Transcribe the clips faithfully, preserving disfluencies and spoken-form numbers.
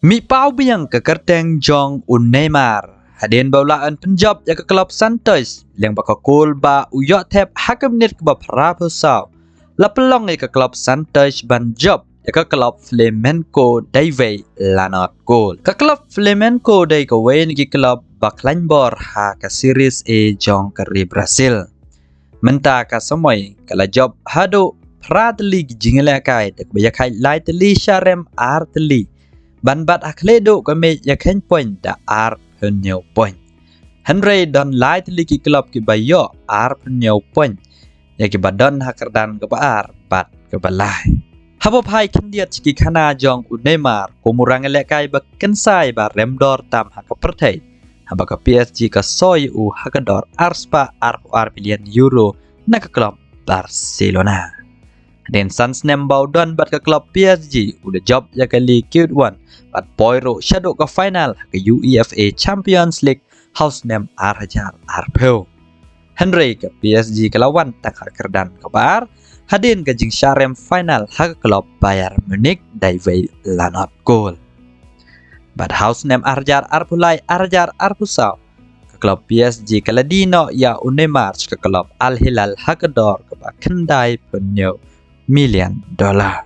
Mih paw biang ka kyrteng jong u Neymar hadien ba u la pynjop ïa ka klub Santos, lyngba ka kol ba u ïoh thep ha ka minit kaba phra phew saw. La pynlong ïa ka klub Santos ban jop ïa ka klub Flamenco da iwei la nod kol. Ka klub Flamenco dei kawei na ki klub ba khlaiñ bor ha ka Series A jong ka ri Brazil. Mynta ka samoi ka la jop haduh phra tylli ki jingïalehkai da kaba ïakhaid lai tylli sharem ar tylli, ban bat ha khlieh duh ka mej ïakheiñ point da arphew hynñiew point. Hynrei don lai tylli ki klub kiba ïoh arphew hynñiew point ïa kiba don ha kyrdan kaba ar bad kaba lai. Haba phai khyndiat sha ki khana jong u Neymar kum u rangïalehkai ba kynsai ba rem dor tam ha ka pyrthei, haba ka P S G ka soi u ha ka dor ar spah arphew ar billion euro na ka klub Barcelona. Hadien san snem ba u don bad ka klub P S G, u la jop ïa ka Ligue One bad poi ruh shaduh ka final ha ka UEFA Champions League ha u snem ar hajar arphew. Hynrei ka P S G ka la wan tang ha kyrdan kaba ar hadien ka jingsharem final ha ka klub Bayern Munich da iwei la nod kol. Bad ha u snem ar hajar arphew lai ar hajar arphew saw, ka klub P S G ka la die noh ïa u Neymar sha ka klub Al Hilal ha ka dor kaba khyndai phew hynñiew million dollar.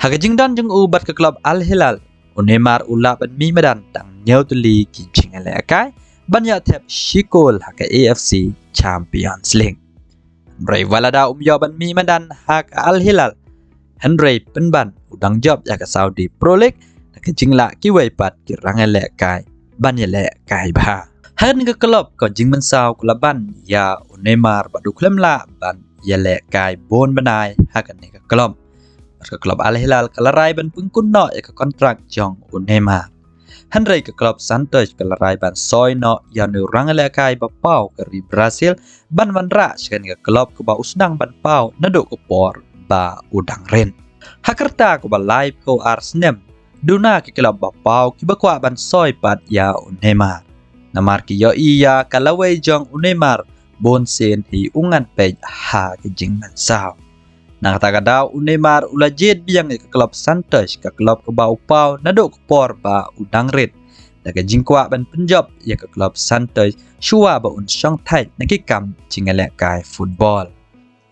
Ha ka jingdon jong u bad ka klub Al Hilal, u Neymar u lah ban mih madan tang hynñiew tylli ki jingïalehkai ban ïoh thep shi kol ha ka A F C Champions League. Hynrei wat lada um ïoh ban mih madan ha ka Al Hilal, hynrei pynban u dang jop ïa ka Saudi Pro League na ka jinglah kiwei pat ki rangïalehkai ban ïalehkai bha. Ha kane ka klub ka jingmynsaw ka la ban ïa u Neymar bad u khlem lah ban ïalehkai bun bnai ha kane ka klub. Bad ka klub Al Hilal ka la rai ban pynkut noh ïa ka kontrak jong u Neymar. Hynrei ka klub Santos ka la rai ban soi noh ïa une u rangïalehkai ba paw ka ri Brazil ban wanrah sha kane ka klub kaba u sdang ban paw naduh ka por ba u dang rit. Ha ka rta kaba laiphew ar snem, duna ki klub ba paw kiba kwah ban soi pat ïa u Neymar. Namar ki ïohi ïa ka lawei jong u Neymar bun sien hi u ngat peit ha ka jingmynsaw. Na kata ka daw u Neymar u la jied biang ïa ka klub Santos, ka klub kaba u paw naduh ka por ba u dang rit, da ka jingkwah ban pynjop ïa ka klub Santos shuwa ba un shong thait na ki kam jingïalehkai football.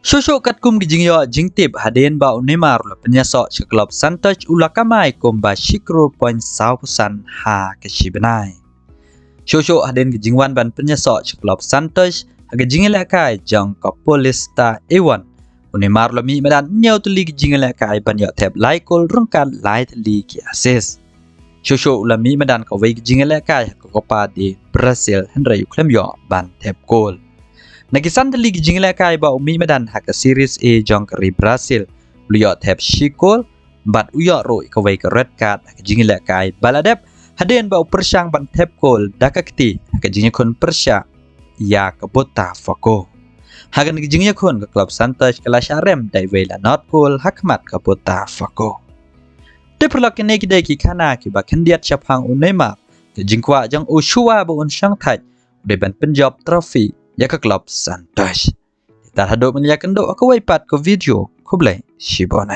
Shuh shuh katkum ki jingïoh jingtip, hadien ba u Neymar u la pynïasoh sha ka klub Santos u la kamai kumba shi klur point saw phew san ha ka shi bnai. Shuh shuh hadien ka jingwan ban pynïasoh sha ka klub Santos ha ka jingïalehkai jong ka Paulista A one, u Neymar u la mih madan hynñiew tylli ki jingïalehkai ban ïoh thep lai kol ryngkat lai tylli ki assist. Shuh shuh u la mih madan kawei ka jingïalehkai ha ka Copa de Brazil, hynrei u khlem ïoh ban thep kol. Na ki san tylli ki jingïalehkai ba u mih madan ha ka Series A jong ka ri Brazil, u la ïoh thep shi kol bad u ïoh ruh kawei ka red card ha ka jingïalehkai ba la dep, hadien ba u pyrshang ban thep kol da ka kti ha ka jingïakhun pyrshah ïa ka Botafogo. Ha kane ka jingïakhun ka klub Santos ka la shah rem da iwei la nod kol ha khmat ka Botafogo. Te paralok, kine ki dei ki khana kiba khyndiat shaphang u Neymar, ka jingkwah jong u shuwa ba un shong thait, u dei ban pynjop trophy ïa ka klub Santos. Te haduh mynta ïakynduh ha kawei pat ka video, khublei shibun.